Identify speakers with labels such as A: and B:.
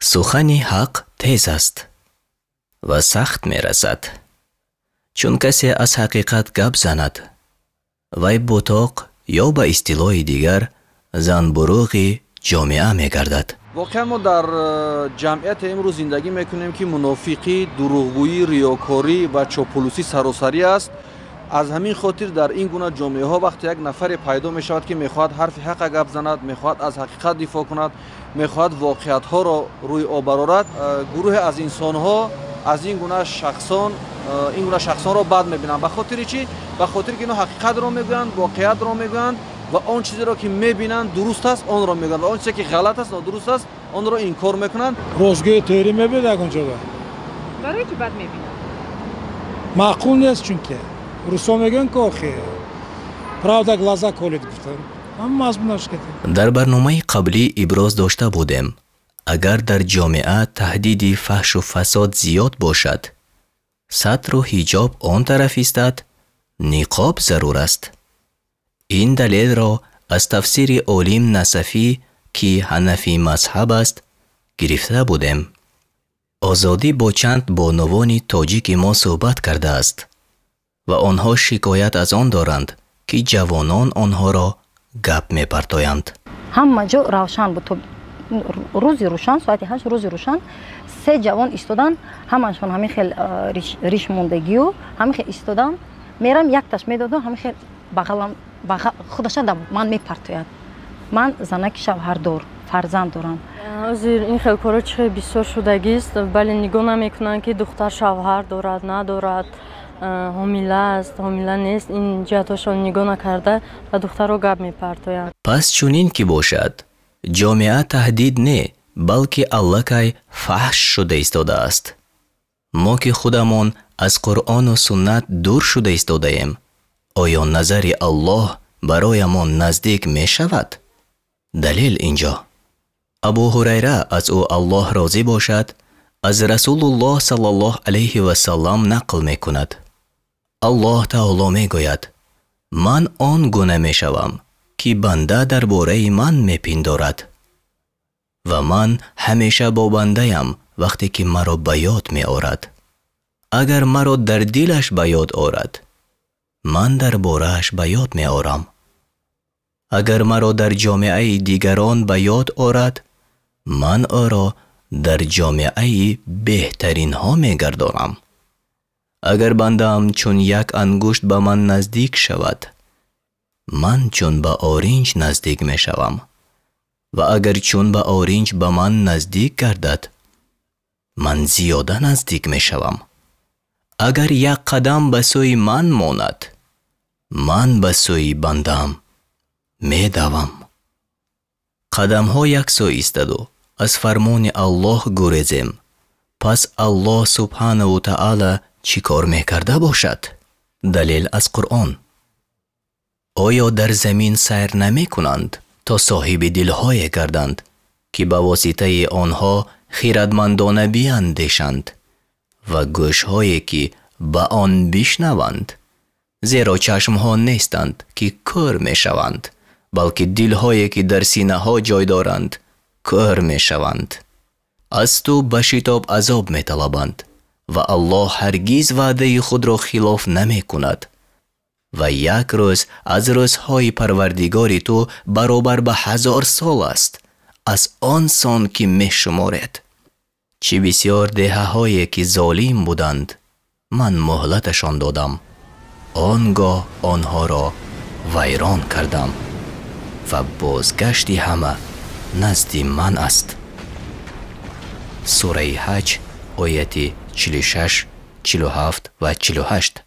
A: Сухани ҳақ тез аст ва сахт мерасад. Чун касе аз ҳақиқат гап занад, вай бутоқ ё ба истилоҳи дигар занбуруғи ҷомеа мегардад.
B: Воқеан мо дар ҷамъияте имрӯз зиндагӣ мекунем, ки мунофиқӣ, дурӯғгӯӣ, риёкорӣ ва чопулусӣ саросарӣ аст. Аз ҳамин хотир дар ин гуна ҷомеаҳо вақте як нафаре пайдо мешавад, ки мехоҳад ҳарфи ҳақа гап занад, мехоҳад аз ҳақиқат дифоъ кунад, мехоҳад воқеиятҳоро рӯи об барорад, гурӯҳе аз инсонҳо аз ин гуна шахсон, ин гуна шахсонро бад мебинанд. Ба хотири чӣ? Ба хотире ки инҳо ҳақиқатро мегӯянд, воқеиятро мегӯянд ва он чизеро ки мебинанд дуруст аст, онро мегӯянд ва он чизе ки ғалат аст, нодуруст аст, онро инкор мекунанд.
C: Ростгӯи тӯрӣ мебинад ягон ҷо.
D: Барои чӣ бад мебинанд?
C: Маъқул нест, чунки русо мегӯянд ки охи правда глаза колет гуфтанд, ҳама мазмунаш.
A: Дар барномаи қаблӣ иброз дошта будем, агар дар ҷомеа таҳдиди фаҳшу фасод зиёд бошад, сатру ҳиҷоб он тараф истад, ниқоб зарур аст. Ин далелро аз тафсири олим Насафӣ, ки ҳанафӣ мазҳаб аст, гирифта будем. Озодӣ бо чанд бонувони тоҷики мо суҳбат кардааст ва онҳо шикоят аз он доранд, ки ҷавонон онҳоро гап мепартоянд.
E: Ҳама ҷо равшан буд, рӯзи рӯшан, соати 8, рӯзи рӯшан се ҷавон истоданд, ҳамашон ҳамин хел риш мондагию ҳамин хел истодам. Мерам, якташ медоду ҳамин хел бағалам худаша да ман мепартояд. Ман занаки шавҳардор, фарзанд дорам.
F: Ҳозир ин хел корҳо чӣ хел бисёр шудагист. Бале, нигоҳ намекунанд, ки духтар шавҳар дорад, надорад, ҳомила аст, ҳомила нест. Ин ҷиҳатҳошон нигоҳ накарда, ба духтарро гап мепартоянд.
A: Пас чунин ки бошад, ҷомеа таҳдид не, балки аллакай фаҳш шуда истодааст. Мо ки худамон аз Қуръону суннат дур шуда истодаем, оё назари Аллоҳ бароямон наздик мешавад? Далел инҷо: Абу Ҳурайра, аз ӯ Аллоҳ розӣ бошад, аз Расулуллоҳ саллаллоҳ алайҳи васаллам нақл мекунад: Аллоҳ таоло мегӯяд: «Ман он гуна мешавам, ки банда дар бораи ман мепиндорад, ва ман ҳамеша бо бандаям, вақте ки маро ба ёд меорад. Агар маро дар дилаш ба ёд орад, ман дар борааш ба ёд меорам. Агар маро дар ҷомеаи дигарон ба ёд орад, ман ӯро дар ҷомеаи беҳтаринҳо мегардонам. Агар бандаам чун як ангушт ба ман наздик шавад, ман чун ба оринҷ наздик мешавам, ва агар чун ба оринҷ ба ман наздик гардад, ман зиёда наздик мешавам. Агар як қадам ба сӯи ман монад, ман ба сӯи бандаам медавам». Қадамҳо як сӯ истанду аз фармони Аллоҳ гурезем, пас Аллоҳ субҳанаву таъала чӣ кор мекарда бошад? Далел аз Қуръон: Оё дар замин сайр намекунанд, то соҳиби дилҳое гарданд, ки ба воситаи онҳо хирадмандона биандешанд, ва гӯшҳое, ки ба он бишнаванд? Зеро чашмҳо нестанд, ки кӯр мешаванд, балки дилҳое, ки дар синаҳо ҷой доранд, кӯр мешаванд. Аз ту ба шитоб азоб металабанд, ва Аллоҳ ҳаргиз ваъдаи худро хилоф намекунад, ва як рӯз аз рӯзҳои Парвардигори ту баробар ба 1000 сол аст аз он сон, ки мешуморед. Чӣ бисёр деҳаҳое, ки золим буданд, ман муҳлаташон додам, он гоҳ онҳоро вайрон кардам, ва бозгашти ҳама назди ман аст. Сураи Ҳаҷ, ояти 46, 47 ва 48.